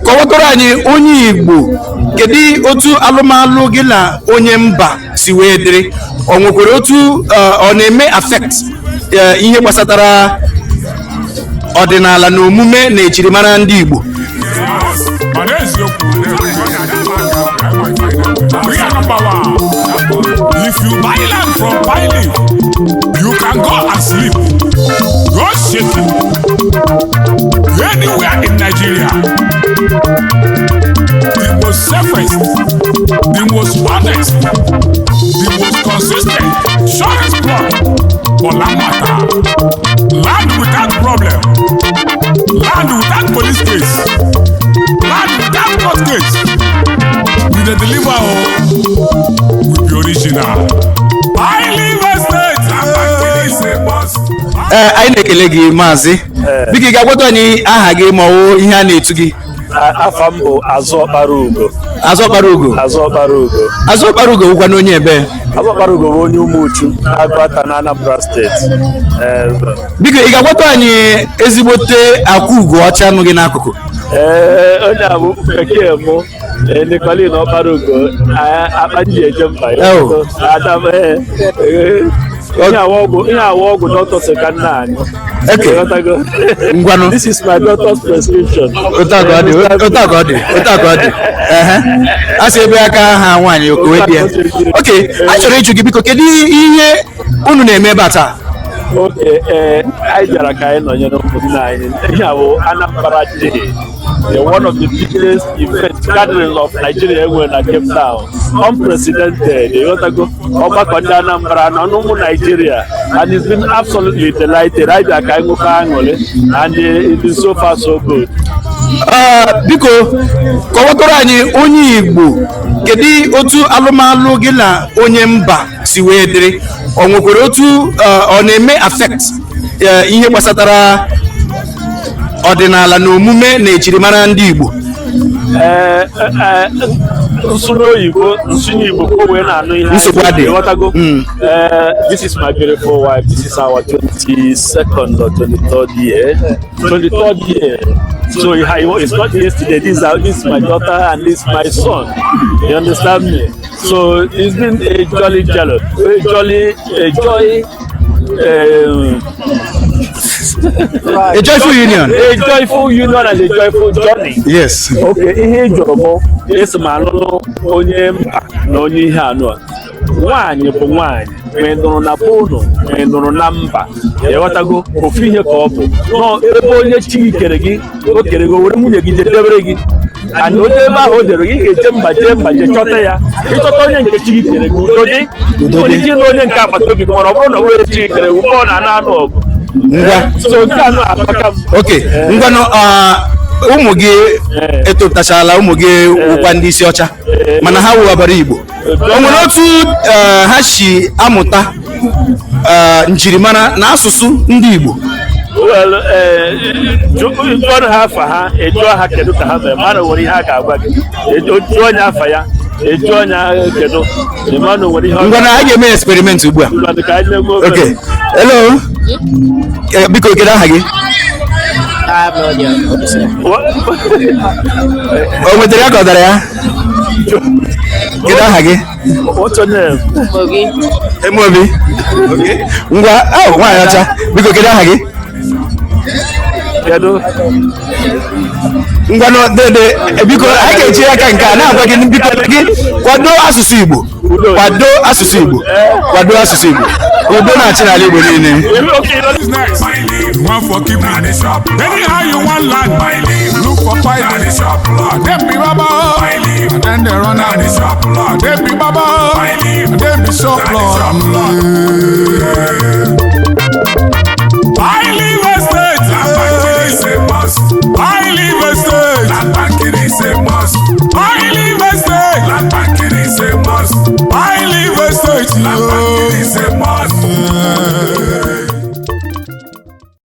Kọwatụrụ anyị onye Igbo, kedu otu alụmalụ gị na onye mba si wee dịrị? Ọ nwekwara otu ọ na-eme affect ihe gbasatara ọdịnala na omume na ejirimara ndị Igbo? Mana eziokwu, we are number one. If you buy land from Pineleaf, you can go and sleep. Go shaking. Anywhere in Nigeria. The most safest, the most honest, the most consistent, surest plot for land matter. Land without problem. Land without police case. Land without court case. We dey deliver o. We be original. Pineleaf Estate. Ee, anyị na-ekele gị, maazị. Biko, ị ga-agwata anyị aha gị ma ọ wụ ihe a na-etu gị? Afa m bụ Azụ Ọkpara Ugo. Azụ Ọkpara Ugo. Azụ Ọkpara Ugo. Azụ Ọkpara Ugo wụkwa n'onye ebe? Azụ Ọkpara Ugo bụ onye Ụmụchu, Agụata na Anambra Steeti. Ee. Biko, ị ga-agwata anyị ezigbote akwa ugo ọcha nụ gị n'akụkụ? Ee, onye a bụ bekee mụ, ee, Nicolin Ọkpara Ugo, akpa nji eje mba ya. Oh. Ada m, ee, ihe awa ọgwụ dọkịta sị ka nna anyị. Ịghọtago? Ngwanụ. This is my doctor's prescription. Otu a ka ọ dị, otu a ka ọ dị, otu a ka ọ dị. Ehe, a sị ebe aka ha nwaanyị okowe dị ya. Oke, a chọrọ ịjụ gị, biko, kedu ihe unu na-eme ebe a taa? Oke, ee, anyị bịara ka anyị nọnyere ụmụnne anyị. Ihe a bụ Anambra Day, the one of the biggest event gathering of Nigeria enwere na Cape Town, unprecedented. Ịghọtago? Ọgbakọ ndị Anambra na ụmụ Nigeria, and it's been absolutely delighted. Anyị bịara ka anyị nwekọ aṅụrị, and it is so far so good. Biko, kọwatụrụ anyị onye Igbo, kedu otu alụmalụ gị na onye mba si wee dịrị? Ọ nwekwara otu ọ na-eme affect ihe gbasatara ọdịnala na omume na ejirimara ndị Igbo? Ee, nsụrụ oyibo, nsụnye Igbo ka o wee na-anụ ihe anyị. Nsogbu adịghị. Ịghọtago? Ee, this is my beautiful wife. This is our 22nd or 23rd year, 23rd year. So it's not yesterday. This is my daughter and this is my son. You understand me? So it's been a jolly jolly, a jolly, a joy, A joyful union. A joyful union and a joyful journey. Yes. Okay, ihe ị jụrụ mụ, esi m alụlụ onye mba na onye ihe anụ a. Nwaanyị bụ nwaanyị, ma ị nụrụ na be ụnụ, ma ị nụrụ na mba. Ịghọtago? Ofu ihe ka ọ bụ nọ. Ebe onye chi gị kere gị, o kere gị, o were nwunye gị jedebere gị, and onye ebe ahụ o dere gị, ị ga-eje mba, jee mba, jee chọta ya. Ịchọta onye nke chi gị kere gị, udo dị. Udo dị. Onye ike ịlụ onye nke agbata obi gị, mana ọ bụrụ na ọ bụrụ chi gị kere gị, mgbe ọ na-ana anụ ọgụ. Ngwa. So nke anụ atọka m. Ok, ngwanụ, ụmụ gị etopụtachala, ụmụ gị wụkwa ndị isi ọcha, mana ha wụwabara Igbo. O nwere otu ha si amụta njirimara na asụsụ ndị Igbo? Well, jụọ ha afa ha, ejụọ ha kedu ka ha mere, mmadụ nwere ihe a ga-agwa gị. Jụọ onye afa ya, ejụọ onye kedu, mmadụ nwere ihe ọ Ngwa na a ga-eme experiment ugbu a. ga-agwa ka anyị na-enwe obere. Ok, hello. Biko, kedu aha gị? I have no idea what to say. O nwetara ya ka ọ dara ya? Kedu aha gị? What's your name? Mogi. Emobi. Ngwa, ahụ nwaanyị ọcha, biko, kedu aha gị? Kedu? Ngwanụ, dede, biko, anyị ga-eji aka nke a na-agwa gị, biko, gị kwado asụsụ Igbo, kwado asụsụ Igbo, kwado asụsụ Igbo. Udo na-achị n'ala Igbo niile. Okay. Business. One for keeping. Anyhow you want land. Look for Pine. Them be baba. And then they run out. Them be baba. And them be surplus.